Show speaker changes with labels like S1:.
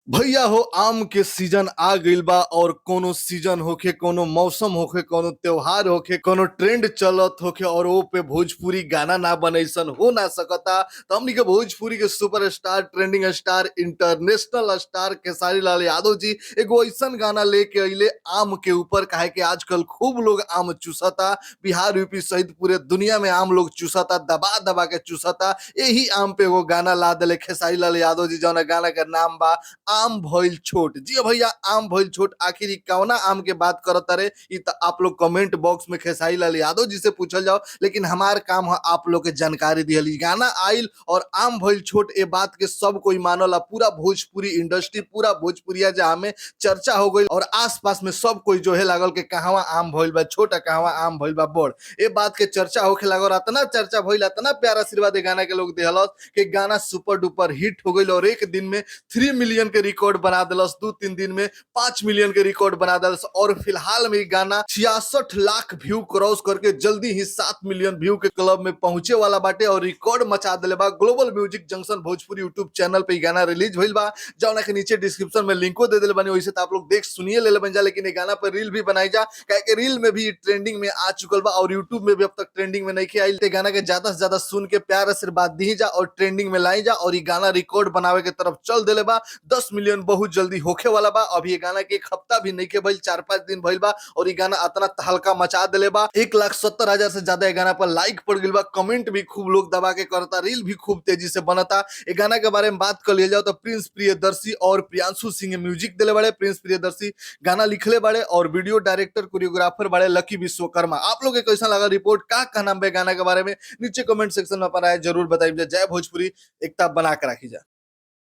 S1: भैया हो, आम के सीजन आ गइल बा और कोनो सीजन होखे, कोनो मौसम होखे, कोनो त्योहार होखे, कोनो ट्रेंड चलत होखे और ओ पे भोजपुरी गाना ना बनैसन हो ना सकता। तो हमनी के भोजपुरी के superstar, trending star, international star Khesari Lal Yadav ji एगो ऐसन गाना लेके अइले आम के ऊपर, काहे कि आजकल खूब लोग आम चूसता। बिहार, यूपी सहित पूरे दुनिया में आम लोग चूसता, दबा दबा के चूसता। यही आम पे एगो गाना ला दिले खेसारी लाल यादव जी, जौन गाना के नाम बा आम भइल छोट। जी भैया, आम भइल छोट। आखिर इ कौना आम के बात करत रे, इ त आप लोग कमेंट बॉक्स में खेसारी लाल यादव जी से पूछल जाओ, लेकिन हमार काम है आप लोग के जानकारी दिहल। इ गाना आइल और आम भइल छोट ए बात के सब कोई मानल। पूरा भोजपुरी इंडस्ट्री, पूरा भोजपुरिया जहाँ में चर्चा हो गई और आसपास में सब कोई जो है लागल के कहवा आम भइल बा छोट आ कहवा आम भइल बा बड़, ए बात के चर्चा होखे लागल। इतना चर्चा भइल, इतना प्यार आशीर्वाद ए गाना के लोग देहलस कि गाना सुपर डुपर हिट हो गई और एक दिन में 3 मिलियन के रिकॉर्ड बना दिलस, 2-3 दिन में 5 मिलियन के रिकॉर्ड बना दिलस और फिलहाल में गाना 66 लाख व्यू क्रॉस करके जल्दी ही 7 मिलियन व्यू के क्लब में पहुंचे वाला बाटे और रिकॉर्ड मचा दिले बा। Global music junction Bhojpuri YouTube channel पे गाना रिलीज भइल बा, जौना के नीचे डिस्क्रिप्शन में लिंको दे दिले बानी। वैसे तो आप लोग देख सुनिए ले बन जा, लेकिन ये गाना पर रील भी बनाई जा, काहे कि रील में भी ट्रेंडिंग में आ चुकल बा और यूट्यूब में भी अब तक ट्रेंडिंग में नहीं आइल। ते गाना के ज्यादा से ज्यादा सुन के प्यार आशीर्वाद दी जा और ट्रेंडिंग में लाई जा और ये गाना रिकॉर्ड बनावे के तरफ चल दिले बा। 10 मिलियन बहुत जल्दी होखे वाला बा। अभी ये गाना के एक हफ्ता भी नहीं के भइल, 4-5 दिन भइल बा और ये गाना इतना तहलका मचा दिले बा। 1,70,000 से ज्यादा ये गाना पर लाइक पड़ गइल बा, कमेंट भी खूब लोग दबा के करता, रील भी खूब तेजी से बनता। ये गाना के बारे में बात कर लिया जाओ तो प्रिंस प्रियदर्शी और प्रियांशु सिंह म्यूजिक दिले बड़े, प्रिंस प्रियदर्शी गाना लिखले बड़े और वीडियो डायरेक्टर कोरियोग्राफर बड़े लकी विश्वकर्मा। आप लोग के कैसा लगा रिपोर्ट, का कहना बे गाना के बारे में, नीचे कमेंट सेक्शन में अपन राय जरूर बताइए। जय भोजपुरी, एकता बना के रखी जा।